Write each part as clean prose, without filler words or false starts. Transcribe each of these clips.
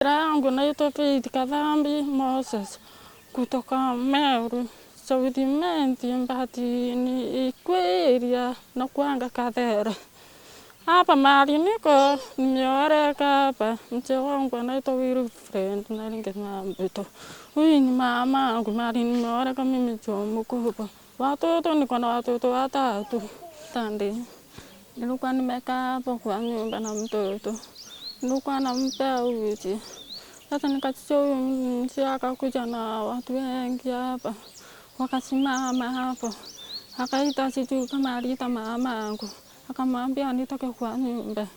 Jina yangu naitwa Faith Kathambi Moses kutoka Meru South Imenti but ni Ikwĩria na kuanga Kathere. Hapa mahali niko nimeoleka hapa, mzee wangu anaitwa Wilfred Naringe Nyambuto. Huyu ni mamangu, mahali nimeoleka mimi ndio mkubwa. Watoto niko na watoto watatu. Sunday nilikuwa nimekaa hapo kwa nyumba na mtoto, nilikuwa nampea uji. Sasa nikasikia huyu mzee akakuja na watu wengi hapa, wakasimama hapo, akaita sijui kama aliita mamangu, akamwambia nitoke kwa nyumba.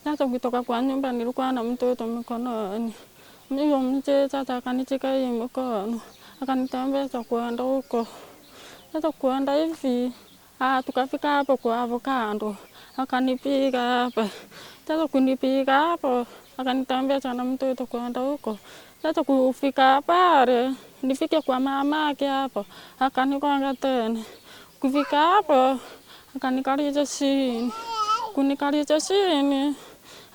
Sasa kutoka kwa nyumba nilikuwa na mtoto mkononi. Huyo mzee sasa akanishika hii mkono, akanitembeza kwenda huko. Sasa kwenda hivi ah, tukafika hapo kwa avocado, akanipiga hapa. Sasa kunipiga hapo, akanitembeza na mtoto kwenda huko. Sasa kufika pale, nifike kwa mamake hapo, akanigonga tena. Kufika hapo, akanikalisha chini. Kunikalisha chini,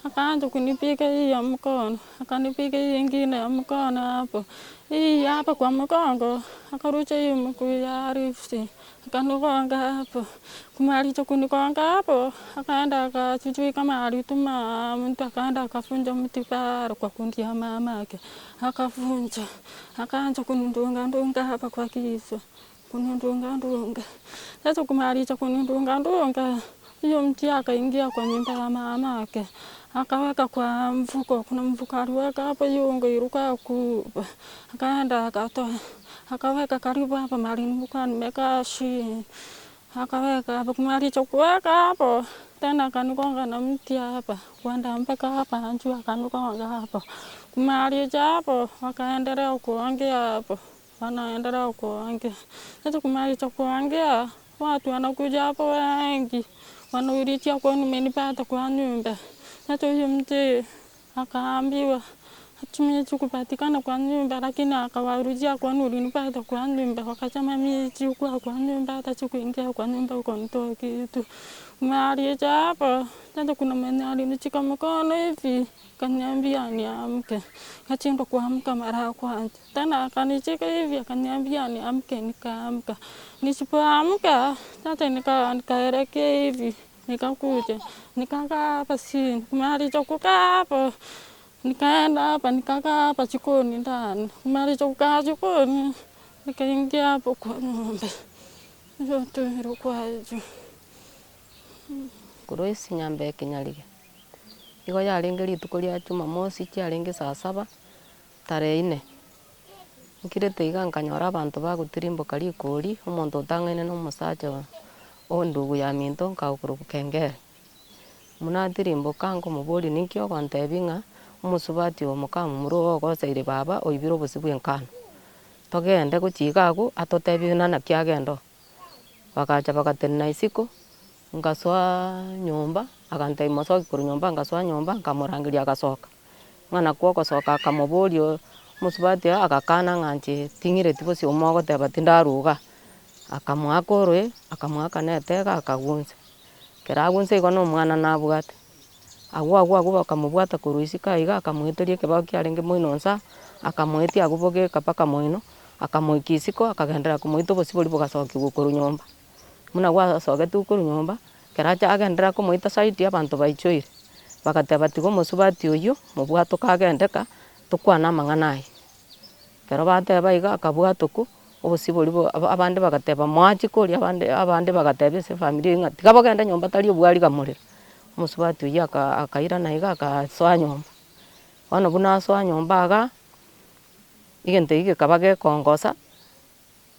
akaanza kunipiga hii ya mkono, akanipiga hii ingine ya mkono hapo. Hii hapa kwa mgongo, akarusha hii mguu ya left, akanigonga hapo. Kumaliza kunigonga hapo, akaenda aka sijui kama alituma mtu akaenda akavunja mti pale kwa kundi ya mamake, akavunja, akaanza kunidunga dunga hapa kwa kichwa, kunidunga dunga. Sasa kumaliza kunidunga dunga, huyo mti akaingia kwa nyumba ya mamake, akaweka kwa mfuko, kuna mfuko aliweka hapo, hiyo unga ilikuwa kubwa, akaenda akatoa, akaweka karibu hapa mahali nilikuwa nimekaa chini, akaweka hapo. Kumaliza kuweka hapo, tena akanigonga na mti hapa, kwenda mpaka hapa juu akanigonga hapo. Kumaliza hapo, wakaendelea kuongea hapo, wanaendelea kuongea. Sasa kumaliza kuongea, watu wanakuja hapo wengi, wanaulizia kwani umenipata kwa nyumba. Sasa huyu mzee akaambiwa ati sikupatikana kwa nyumba, lakini akawaulizia kwani ulinipata kwa nyumba? Wakasema mimi sikuwa kwa nyumba, hata sikuingia kwa nyumba ukanitoa kitu. Kumaliza hapo, sasa kuna mwenye alinishika mkono hivi akaniambia niamke, kashindwa kuamka mara ya kwanza. Tena akanishika hivi akaniambia niamke, nikaamka. Nisipoamka sasa nikaelekea hivi nikakuja nikakaa hapa chini. Kumaliza kukaa hapo nikaenda hapa nikakaa hapa jikoni ndani. Kumaliza kukaa jikoni nikaingia hapo kwa nyumba. Hiyo tu ilikuwa hivyo. Korwa esinyamba ekenyarige, igo yarenge rituko ria jumamosi chiarenge saa saba, tarehe inne, nkirete iga nkanyora abanto bagotirimboka rikori, omonto otang'aine na omosacha o endugu ya minto nkagokorokwa kengere. Buna atirimboka nkomoboria ninki ogontebia ng'a omosubati oyo moka momura oyo ogoseire baba oibire obosie bwa enkano. Togende gochia iga abwo atotebie buna naki agenda oo. Bagacha bagatenena isiko, nkasoaaaa nyomba, agantebia mosoke korwa nyomba nkasoa nyomba nkamorangeria agasoka, ng'a nakwo ogosoka akamoboria oo omosubati oyo agakana ng'a inche ting'ireti bosio mogoteba tindarwa igaa. Akamoaka oroe, akamoaka na etega akagunsa. Ekero agunsa igo na omwana nabwate, agwo agwo agwo bakamobwata korwa isiko aiga akamoeteria ekebao kiarenge moino nsa, akamoetia agwo bogeka mpaka moino, akamoikia isiko akagenderera komoita obosio boria bogasokiwa korwa nyomba. Buna gwasogetiwe korwa nyomba, ekero acha agenderera komoita zaidi abanto baichoire, bagateba tiga omosubati oywo, mobwatoke agende ka, tokwane amang'ana aya. Ekero bateba iga akabwatokwa, obosio boria bo aba abande bagateba moachie koria abande abande bagateba ase efamiri eywo ng'a tiga bogende nyomba tari obwari gamorero. Omosubati oywo aka akairana iga akasoa nyomba, bono buna asoa nyomba igaa, egento ekio gekaba gekongosa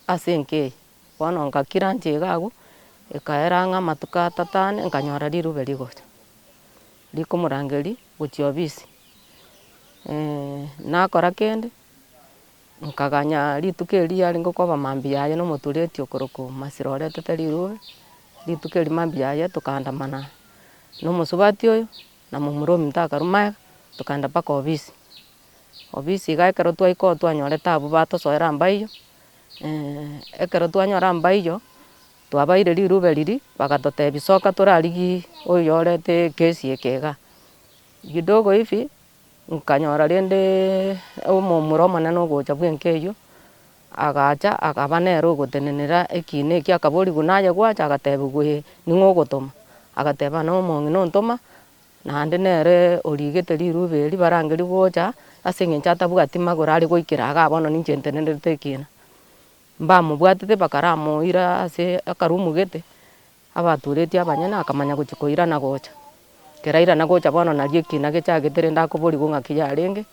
ase enka eye. Bono ngakira inche iga abwo, ekaera ang'e amatuko atato ane, nkanyora rirube rigocha, rikomorangeria gochia obisi nakora kende, nkaganya rituko erio riarenge koba mambia yaye na omotureti okorokwa Masira oretete rirube, rituko erio mambia yaye tokaandamana na omosubati oyo, na momura ominto akarwa magega, tokaenda mpaka obisi. Obisi iga ekero twaika oo twanyorete abwo batosoera mbaiyo, ekero twanyora mbaiyo, twabaire rirube riria, bagatotebia soka torarigie oyorete ekesi eke igaa. Kidogo hivi. Nkanyora rendeeee omomura omonene ogocha bwa enka eywo, agacha akaba nere ogotenenera ekina ekio akaboriwa naye gwacha agatebiwa eh ning'o ogotoma, agateba na omong'ina ontoma, naende nere origete rirube eri barangeriwa gocha, ase eng'encho atabwati magoro are goikera igaa bono ninche ntenenerete ekina. Mbamobwatete bakaramoira ase akarumu gete, Abatureti abanyene akamanya gochia koirana gocha. Ekero airana gocha bono nario ekina gechagete rende akoborigwa ng'aki yarenge,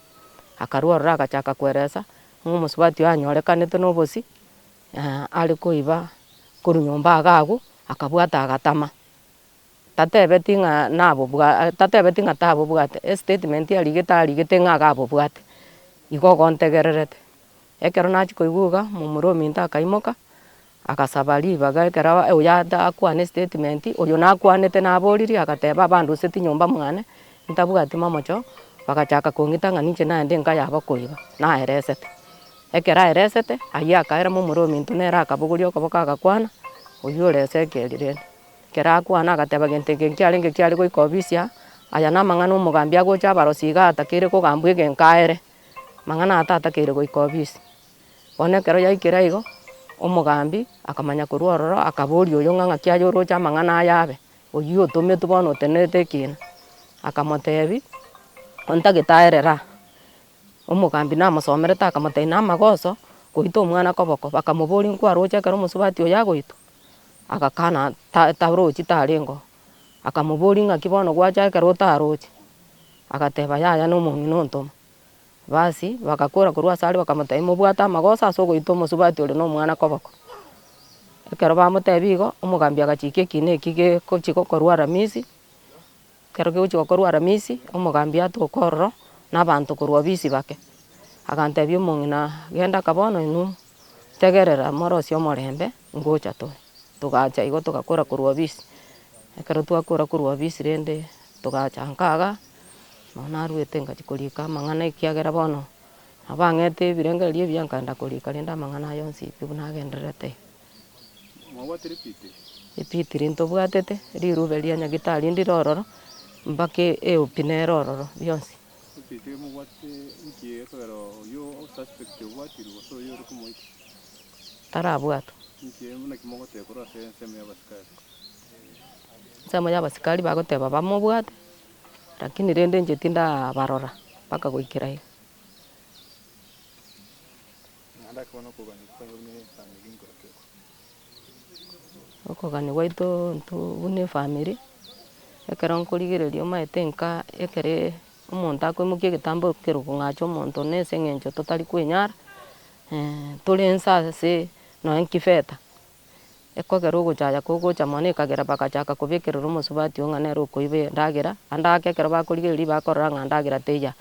akarwa ororo agachaka koeresa, ng'a omosubati oyo anyorekanete na obosie, are koiba korwa nyomba iga agwo, akabwata agatama. Tatebeti ng'a nabobwa tatebeti ng'a tabobwate, estatement arigete arigete ng'a iga abobwate, igo ogontegererete. Ekero nachia koigwa iga, momura ominto akaimoka, Agasaba ribaga ekero oyo akwane estatement, oyo nakwanete naboririe agateba abanduseti nyomba mwane, ntabwati mamocho, bagachaka kong'ita ng'a ninche naende enka yabo koiba, naeresete. Ekero aeresete, aywo akaera momura ominto nere akabogoria okoboko agakwana, oywo ore Ezekiel rende. Ekero akwana agateba gento eke nkiarenge kiare goika ofisi aa, aya namang'ana omogambi agocha abarosi iga atakeire kogambwa egenka aere, mang'ana aya tatakeire goika ofisi. Bono ekero yaikire igo, omogambi akamanya korwa ororo akaboria oyo ng'a ng'aki aye oroche amang'ana aya abe, oywo otometwe bono otenerete ekina. Akamotebia, ontagete aerere aa, omogambi namosomerete akamotebia na amagoso goita omwana koboko, bakamoboria nkwaroche ekero omosubati oyo agoitwa? Agakana ta tarochi tarenge oo, akamoboria ng'aki bono gwacha ekero otaroche? Agateba yaya na omong'ina ontoma. Basi, bagakora korwa ase aria bakamotebia, Mobwate amagoso ase ogoita omosubati ore nomwana koboko. Ekero bamotebia igo, omogambi agachika ekina eki gegochia gokorwa aramisi, ekero kegochia gokorwa aramisi, omogambi atoke ororo, na abanto korwa obisi bake. Agantebia omong'ina genda aka bono inwe, tegerera morosie omorembe, ngocha tore. Togacha igo togakora korwa obisi, ekero twakora korwa obisi rende, togacha nka igaa. Bono naruete ngachia korika amang'ana ekiagera bono nabo ang'ete ebirengererio ebiya nkaenda korika rende amang'ana aya onsi pi buna agendererete iga. Mwabwate ripitiri? Ripitiri ntobwatete, rirube ria nyagetari ndire ororo, mpaka eopi nere ororo bionsi. Ripitiri mobwate inki ekogera oyio osuspect obwatirwe gose oyio ore komoita? Tarabwatwa. Inki naki mogoteba korwa ase ensemo ya abasikari? Ensemo ya abasikari bagoteba bamobwate. Lakini rende inche tindabarora mpaka goikera iga. Okogania gwaito intwe buna efamiri, ekero nkorigereria omanyete nka ekere omonto akoimokia egetambo ekero kong'acha omonto na ase eng'encho totari kwenyara, tore nse ase nonye kifedha. Ekogera ogochaya kogocha mono ekagera bagachaka kobekerera omosubati oo ng'a nere okoiba endagera, ande ake ekero bakorigereria bakorora ng'a ndagera teiyo.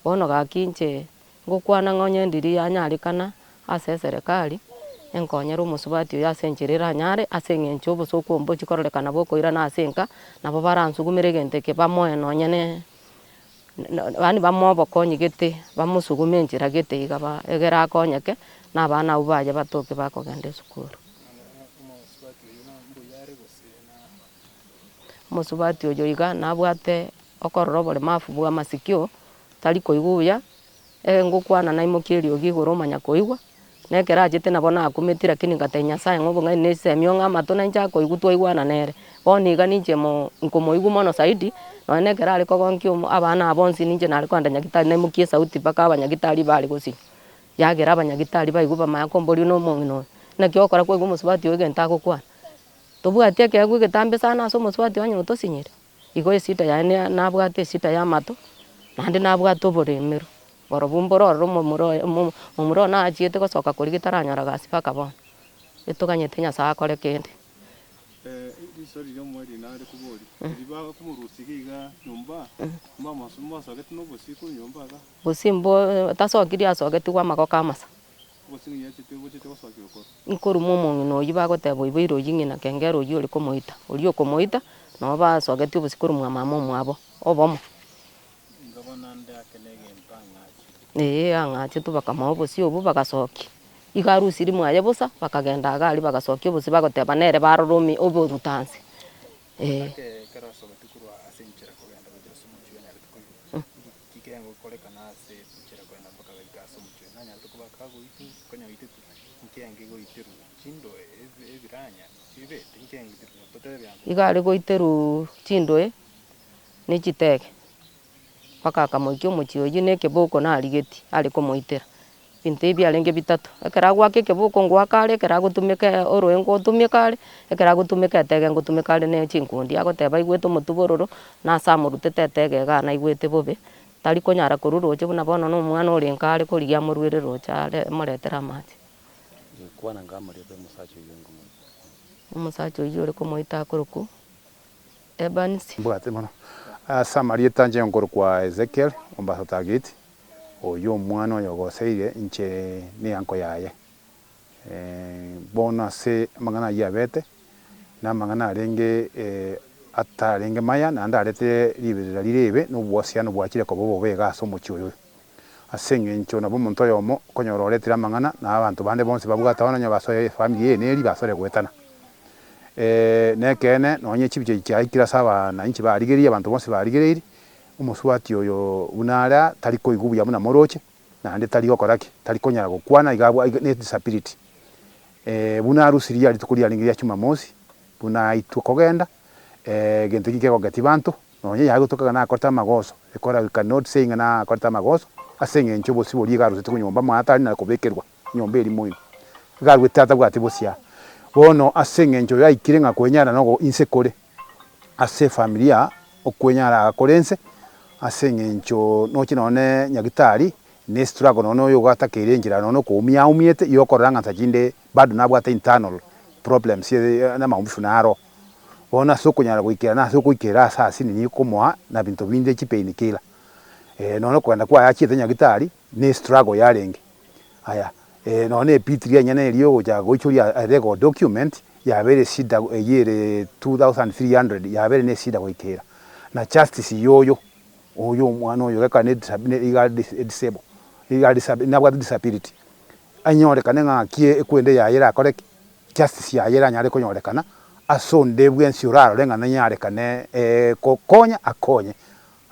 Bono gaki inche, ngokwana ng'a onye ndiri yanyarekana ase eserekari, enkonyere omosubati oyo ase enchera eranyare ase eng'encho obosoku obo mbochi kororekana bokoirana ase enka, nabo baransugumere egento eke bamoe nonye ne yaani bamoe obokonyi gete, bamosugume enchera gete iga ba egere akonyeke, na abana abwo baye batoke bakogenda esukuru. Omosubati oyo iga nabwate okorora oboremafu bwa amasikio, tari koigwa buya, ere ngokwana naimokia eriogi igoro omanya koigwa, na ekero achete nabo nakumeti lakini ngatebia Nyasaye ng'a obong'aini na esemi ong'e amato na inche akoigwa twaigwana nere. Bono iga ninche mo nkomoigwa mono zaidi, nonye na ekero are kogonkia omo abana aba bonsi ninche nare kogenda nyagetari naimokia esauti mpaka abanyagitari bare gosinywa. Yagera abanyagitari baigwe bamanya komboria na omong'ina oyo, naki ogokora kwaigwa omosubati oyo egento agokwana? Tobwati ekeegwa egetambe sana ase omosubati oye onye otosinyire? Igo esida yaye na nabwate esida ya amato, naende nabwate oboremeru, borobwo mboro ororo omomura oye omo momura one achiete gosoka koria taranyora gasi mpaka bono, etoganyete Nyasaye akore kende. Riso riria omoerio nare koboria, riria bakomorusia iga iga nyomba, mbamoso mbasogete nobosie korwa nyomba iga. Gose mbo tasokirie asogetigwe amagoko amasa. Gose ng'a yachete gochete gosokigwa korwa. Nkoruma omong'ina oyio bagoteba oiboire oyio ng'ina kengera oyio ore komoita, oria okomoita nabo basogetie obosio korwa mwa mama omwabo, obomo. Inga bono ande ake negento ang'achire. Eeh ang'achetwe bakamoa obosio obwo bagasokia. Iga arusirie mwaye bosa, bakagenda iga aria bagasokia obosio bagoteba nere barora omi oborutansi, eh. Ake ekero asogetie korwa ase enchera kogenda gochia ase omochie onyarete koigwa, ki kerengo. kogenda mpaka agaika ase omochie oyo. Nanyarete koba kagoitwa, konya oitetwe, nkienge goiterwa chindoe ebiranya bibete nkienge goiterwa totebe ango. Iga are goiterwa chindoe na echitege, mpaka akamoikia omochie oywo na ekeboko narigetie are komoitera. Ebinto ebi biarenge bitato, ekero agoaka ekeboko ngoaka are, ekero agotumeka oroe ngotumeka are, ekero agotumeka etege ngotumeka are na chinkundi. Agoteba aigwete omotwe bororo, na ase amorutete etege igaa naigwete bobe, tari konyara korwa roche buna bono na omwana orenge are korigia amorwere roche are amoretere amache. Kwana nkamoriete omosacha oyio nkomoita. Omosacha oyio ore komoita akorokwa Evans. Mbwate mono. Ase amarieta inche nkorokwa Ezekiel Ombasa Tagit, oyio omwana oyo ogoseire inche ne eanko yaye. Bono ase amang'ana ayio abete, na amang'ana arenge atarenge maya naende arete riberera rire ribe na obwosiano bwachire koba obobe iga ase omochie oyo. Ase eng'encho nabo omonto oyomo okonyora oretire amang'ana na abanto bande bonsi babwate bono onye basoe efamiri eye neri basore goetana. Nekeene nonye chibicha echi chiaikire ase abananchi barigereiri abanto bonsi barigereiri, omosubati oyo buna are aa tari koigwa buya buna moroche, naende tari gokora ki? Tari konyara gokwana iga abwa ne disability. Buna arusirie rituko riarenge ria jumamosi, buna aitwe kogenda, egento ekio nkegogetia banto, nonye yagotoka ng'a nakorete amagoso, ekora we cannot say ng'a nakorete amagoso, ase eng'encho obosio boria iga aruseti konyomba mwana tari na kobekerwa nyomba eria moino, iga aruete atabwati bosia. Bono ase eng'encho yaikire ng'a kwenyara nogo inse kore, ase efamilia okwenyara iga kore inse, ase eng'encho noche nonye nyagitari, ne estruggle nonye oyo ogatakeire enchera nonye okoumia aumiete, igo okorora ng'a nsa chinde bado nabwate internal problems na amaumifu naro. Bono ase okonyara goikerana ase ogoikera ase asinini komoa na binto binde chipain killer. Nonye okogenda kwaye achiete nyagitari, ne estruggle yarenge. Aya, nonye na epitiri enyene eria ogocha goichoria a legal document, yabeire eshida eyio ere 2300 yabeire ne eshida goikera. Na justice yoyo, oyo omwana oyo geka ne iga are disable, iga are nabwate disability, anyorekane ng'a ng'aki ekwende yaye erakore ki? Justice yaye eranyare konyorekana, ase onde bwensi orarore ng'a nanyarekane kokonya akonye,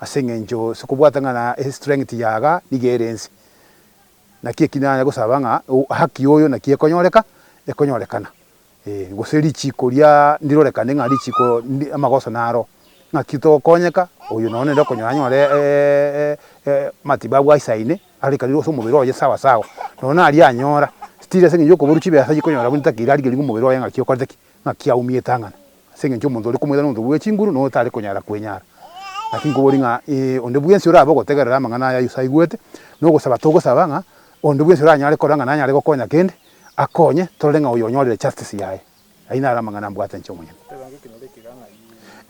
ase eng'encho ase kobwata ng'a na estrength yaga nigo ere ense. Naki eki nanya gosaba ng'a haki oyo naki ekonyoreka, ekonyorekana gose richiko ria ndirorekane ng'a richiko ndi amagoso naro, ng'aki togokonyeka oyo nonye nere okonyora anyore matibabu aisaine arekanire ase omobere oye sawa sawa, nonye naria anyora still ase eng'encho ya okoborwa chibesa chikonyora buna takeire arigereria omobere oye ng'aki okorete ki, ng'aki aumiete ang'ana. Ase eng'encho omonto ore komoira nomonto bwe chinguru na otare konyara kwenyara. Naki nkoboria ng'a onde bwensi orabe ogotegerera amang'ana aya Yeso aigwete, na ogosaba togosaba ng'a onde bwensi oranyare korora ng'a nanyare gokonya kende, akonye torore ng'a oyo onyorire justice yaye. Ayio naro amang'ana mbwate inche omonyene.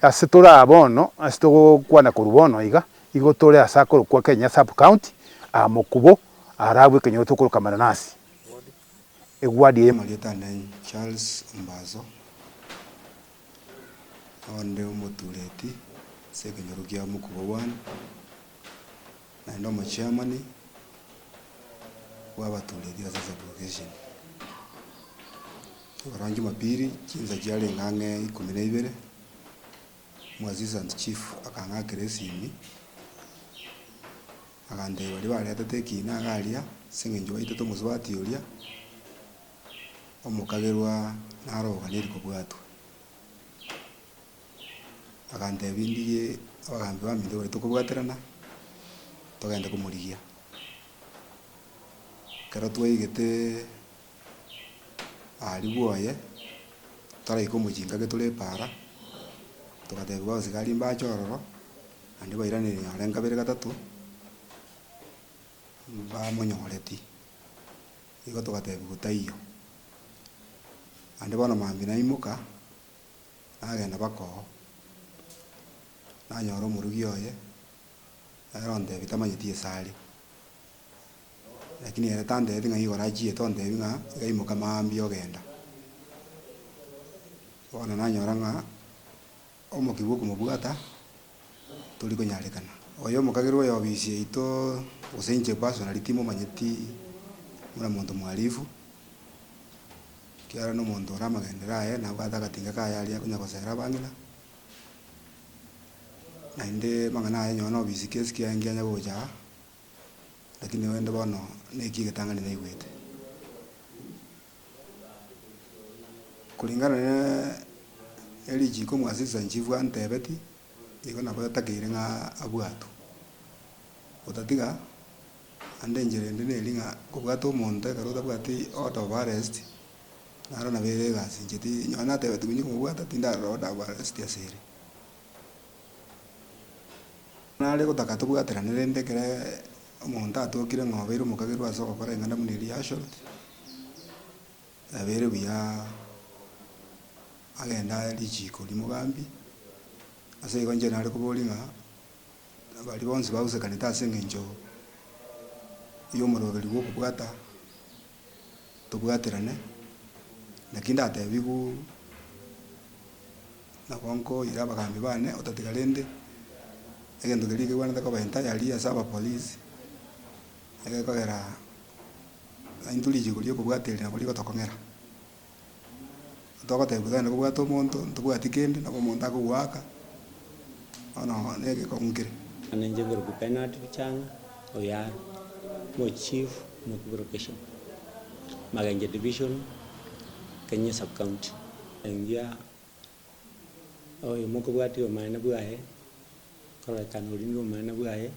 Ase tore aa bono, ase togokwana korwa bono iga, igo tore ase akorokwa Kenya sub county, aa Mokubo, ara abwo ekenyoro tokoroka Mananasi, eward eye. Amarieta ane Charles Ombaso, onde omotureti ase ekenyoro kia Mokubo one, naende omochairman bwa abatureti ase esublocation. Ekero Jumapili chinsa chiarenge ang'e ikomi na ibere, omo assistant chief akang'akera esimi, Agantebia baria baretete ekiina iga aria, ase engencho baitete omosubati oria, omokagerwa naro oganeiri kobwatwa. Agantebia ndigie abagambi baminto baria tokobwaterana, togende komorigia. Ekero twaigete aria bwoye, toraika omochie nkake tore epaara, togatebiwa abasigari mbache ororo. Naende bairaneria nore nkabere gatato, mbamonyoreti, igo togatebiwa taiyo. Naende bono mambia naimoka, nagenda bakoo, nanyora omorugi oye, nere ontebia tamanyeti ase are. Lakini ere tantebeti ng'a igoro achiete ontebia ng'a iga imoka mambia ogenda. Bono nanyora ng'a. Omokia bw'okomobwata tori konyarekana. Oyo omokagerwa oyo obisi yaito gose inche personally timomanyeti buna monto mwalifu, ekiagera na omonto ore amagenderero aye nabwate agatinga kaye aria akonya gosera abang'ina, naende amang'ana aye nonye na obisi kesi kiaye nkianya gocha aa. Lakini rende bono neki egetang'ani naigwete. Kulingana ne richiko omwasisa chief antebeti, igo nabo etakeire ng'a abwatwe. Otatiga, ande enchera ende neri ng'a kobwata omonto ekero otabwati order of arrest, naro nabo ere egasi inche ti nonye natebetigwe inche komobwata tindarora order of arrest ase ere. Nare gotaka tobwaterane rende ekere omonto atokire ng'a obeire omokagerwa ase ogokora eng'ana buna eria ya assault, yabeire buya agende aye richiko rimogambi, ase igo inche nare koboria ng'a baria bonsi bagosekanete ase eng'encho ya omoroberi bwa okobwata, tobwaterane, naki ndatebiwu nabo nkoira abagambi bane otatiga rende, egento keria kebwenerete koba entirely ase abapolisi, egekogera intwe richiko ria okobwata eri nabo rigotokong'era. Togotebiwa togende kobwata omonto, ntobwati kende, nabo omonto akogoaka, bono na egekong'u kere. Ninche nkorokwa Bernard Bichang'a, Oyaro, omochief Mokubro location, Magenche division, Kenya sub county. Engiya oyo mokobwatia obomaene bwaye, kororekana oria nigo obomaene bwaye,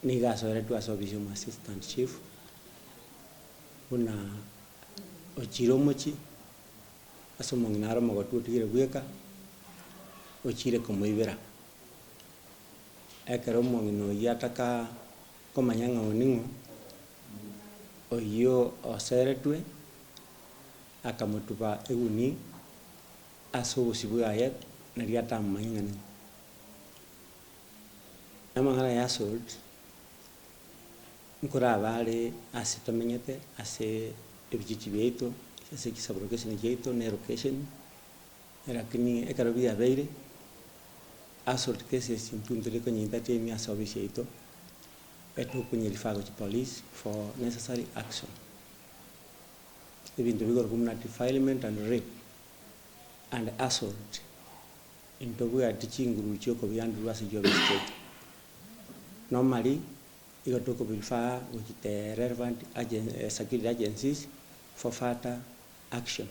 nigo asoeretwe ase ofisi ya omo assistant chief, buna ochire omochie, ase omong'ina are omogotu otigire bweka, ochire komoibera. Ekero omong'ina oyio ataka komanya ng'a oyo ning'o, oyio oseretwe, akamotuba eguni ase obosio bwaye, nario atamomanye ng'a ning'o. Amang'ana ya assault, nkoraba are ase tomenyete, ase ebichichi biaito, ase chisublocation chiaito na elocation, lakini ekero biabeire, assault cases intwe ntore konye entertain ase ofisi yaito, etokonye refer gochia police for necessary action. Ebinto bikorokwa buna defilement and rape and assault, ntobwati chinguru chia okobianderwa ase chiofisi chiaito. Normally, igo tokobirefer gochia the relevant agen security agencies for further action.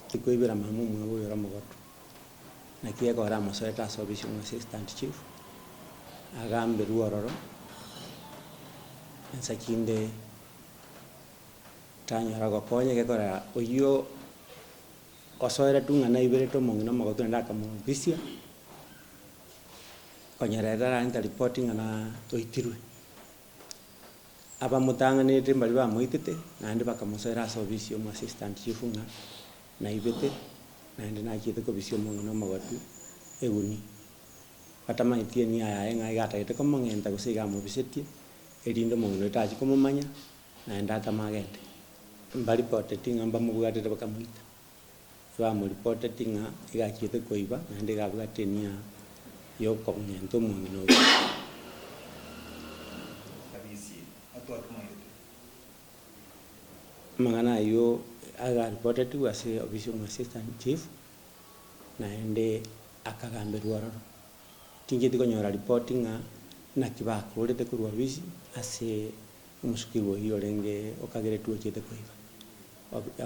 Tikoibera mama omwabo oyore omogotu, naki ekora amosoete ase ofisi ya omo assistant chief, agamberwe ororo, ensa chinde tanyora gokonya gekogera oywo osoeretwe ng'a naiberete omong'ina omogotu naende akamobisia, konyora ere tararenta ripoti ng'a naa oitirwe. Abamotang'anete mbaria bamoitete, naende bakamosoera ase ofisi ya omo assistant chief ng'a naibete, naende nachiete kobisia omong'ina omogotu eguni. Batamanyeti enia yaye ng'a iga atagete komong'enta gose iga amobisetie, erinde omong'ina oyo tachia komomanya, naende atame agende. Mbaripoteti ng'a mbamobwatete bakamoita, bamoripoteti ng'a iga achiete koiba naende iga abwate enia ya okomong'enta omong'ina oyio. Amang'ana ayio agaripotetigwe ase ofisi ya omo assistant chief, naende akagamberwa ororo. Tincheti konyora ripoti ng'a naki bakorete korwa ofisi ase omosukigwa oyio orenge okageretwe ochete koiba.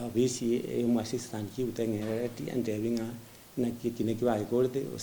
Ofisi ya omo assistant chief teng'erereti antebi ng'a naki eki neki bagekorete gose.